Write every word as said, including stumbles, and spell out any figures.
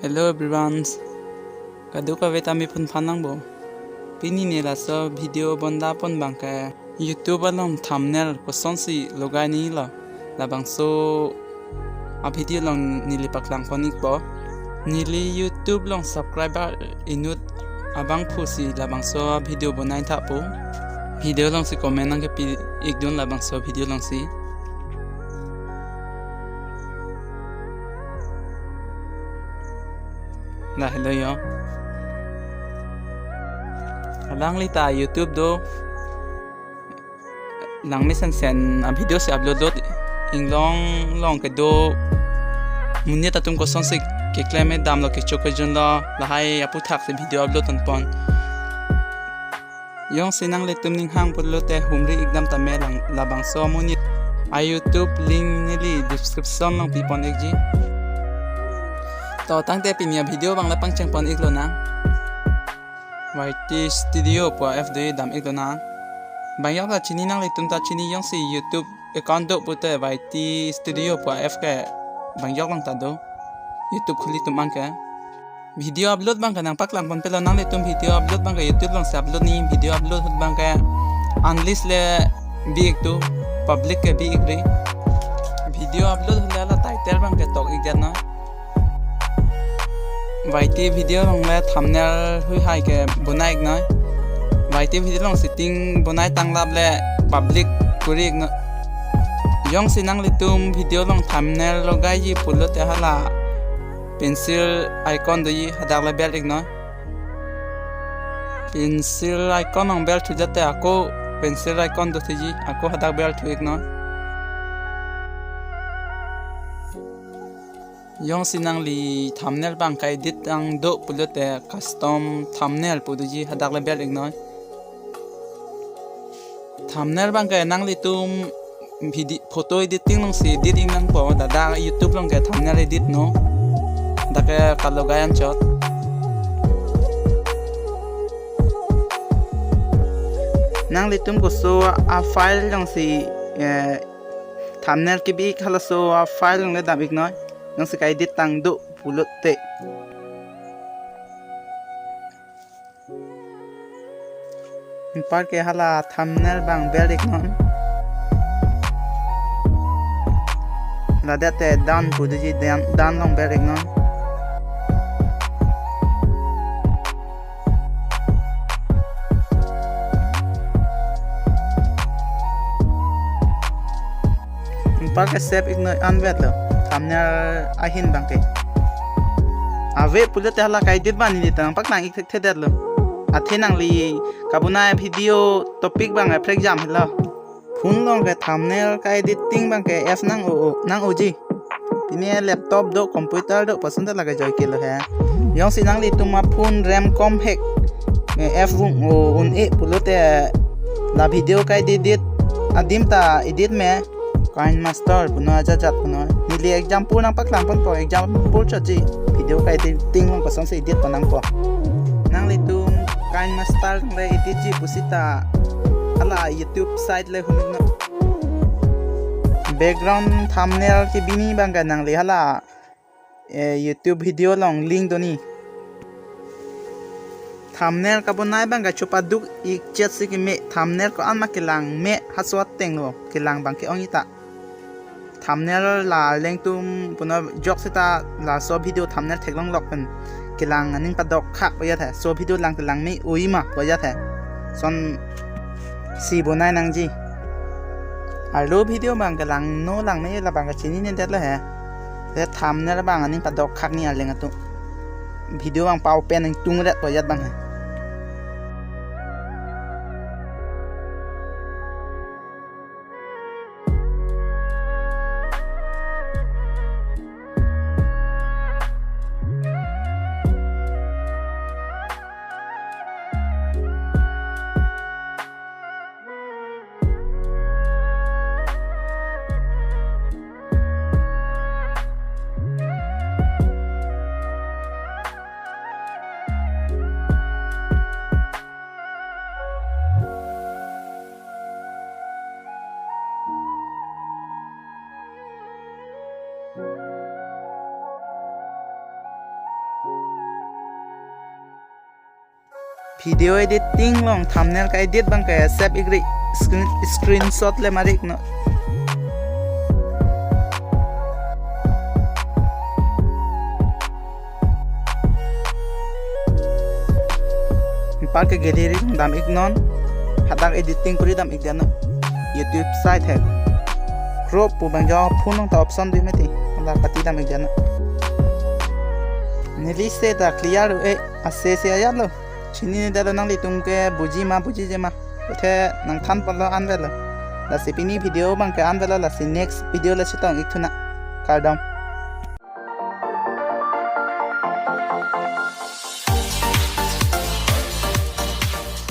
Hello everyone. Kadokave ta mephan phan nangpo. Pini ne laso video bonda pon abang ke YouTube along thumbnail kosonsi logai nangji lo, labangso a video along neli paklang pon ikpo. Neli YouTube along subscriber inut abangphu si labangso a video bonai tha pu. Video alongsi comment nangkepi ikdun labangso video alongsi. Lahelo yo. Alangli ta YouTube do langmesen sen a video si upload lo, inglong long kedo monit atum kosonsi keklem damlo, kecho kejun lo, lahai aputhaksi video upload pon pon. Jongsi nanglitum ning hang pulote humri ikdam tame lang, labangso amonit a YouTube link neli description along pi pon ikji. To tangte pini a video abang la pangcheng pon ik lonang. Y T Studio pu a app do, dam ik lonang. Bang yok ta chini, nanglitum ta chini, jongsi YouTube account do pulote Y T Studio pu a app ke bang yok along ta do. YouTube khuli atum abang ke. Video upload abang ke nangpaklang pon pelo, nanglitum video upload abang ke YouTube alongsi upload nangji. Video upload ahut abang ke unless le bi ik tu, public ke bi ik ri. Video upload ahut le hala title abang ke tok ik det noi. Y T video along le thumbnail hui hai ke bonai ik noi. Y T video along setting bonai tang lap le public kuri ik noi. Jongsi nanglitum video along thumbnail logaiji pulote hala pencil icon doji, hadak le bel ik noi. Pencil icon along bel thu jate ako pencil icon do thuji, ako hadak bel thu ik noi. Jongsi nangli thumbnail abang ke edit tang do pulote custom thumbnail pu doji, hadak le bel ik noi. Thumbnail abang ke nanglitum video, photo editing alongsi edit ik nangpo, ladak YouTube along ke thumbnail edit no. Dak ke kalogai anchot. Nanglitum koso a file alongsi, eh, thumbnail kebi ik halaso a file along le dam ik noi. Jongsi ka-edit tang do pulote. Anparke hala thumbnail abang bel ik non. Ladak te done pu doji, done, done along bel ik non. Anparke save ik noi, anvetlo thumbnail ahin abangke. Ave pulote hala ka-edit abang neli ta nangpaklang ik thekthedetlo. Athe nangli kabonai video topic abang aphrek jam helo. Phone along ke thumbnail ka-editing abangke app nang-o, nang-oji. Pini laptop do, computer do, pasun ta lake joike lo he. Jongsi nanglitum a phone RAM kom hek, eh, app vung o un-e pulote la video ka-edit adim ta edit me. KineMaster punon, ajat jat punon. Neli example nangpaklang ponpo, example chotji. Video ka-editing along kosonsi edit pon nangpo. Nanglitum KineMaster le editji pusita hala YouTube site le hum ik non. Background thumbnail kebini abangke nangli hala, eh, YouTube video along link do ni. Thumbnail kabonai abangke chopaduk ik chet si keme, thumbnail ko-an ma kelang me, halaso ateng lo kelang abangke ong-e ta. Thumbnail la arleng atum punon jok seta laso video thumbnail theklong lok pen kelang aning padok khak pu ajat he. So video lang kelang me-oi ma pu ajat he. Lasonsi bonai nangji. Arlo video abang kelang no lang me labang kachinine detlo he. Te thumbnail abang aning padok khak ni arleng atum. Video abang pa-open nangtungret pu ajat abang he. Video editing along thumbnail ka-edit abang ke save ik ri, screen, screenshot le mar ik non. Anparke gallery along dam ik non. Hadak editing kuri dam ik det non. YouTube site he. Crop pu abang jo phone along ta option do mati. Hadak kati dam ik det non. Neli se ta clear un-e, ase se ajat lo. Chinine det lo nanglitum ke buji ma bujije ma. Athe nangthan pon lo, an det lo. Lasi pini video abang ke an det lo, lasi next video le chetong ik thu nang. Kardom.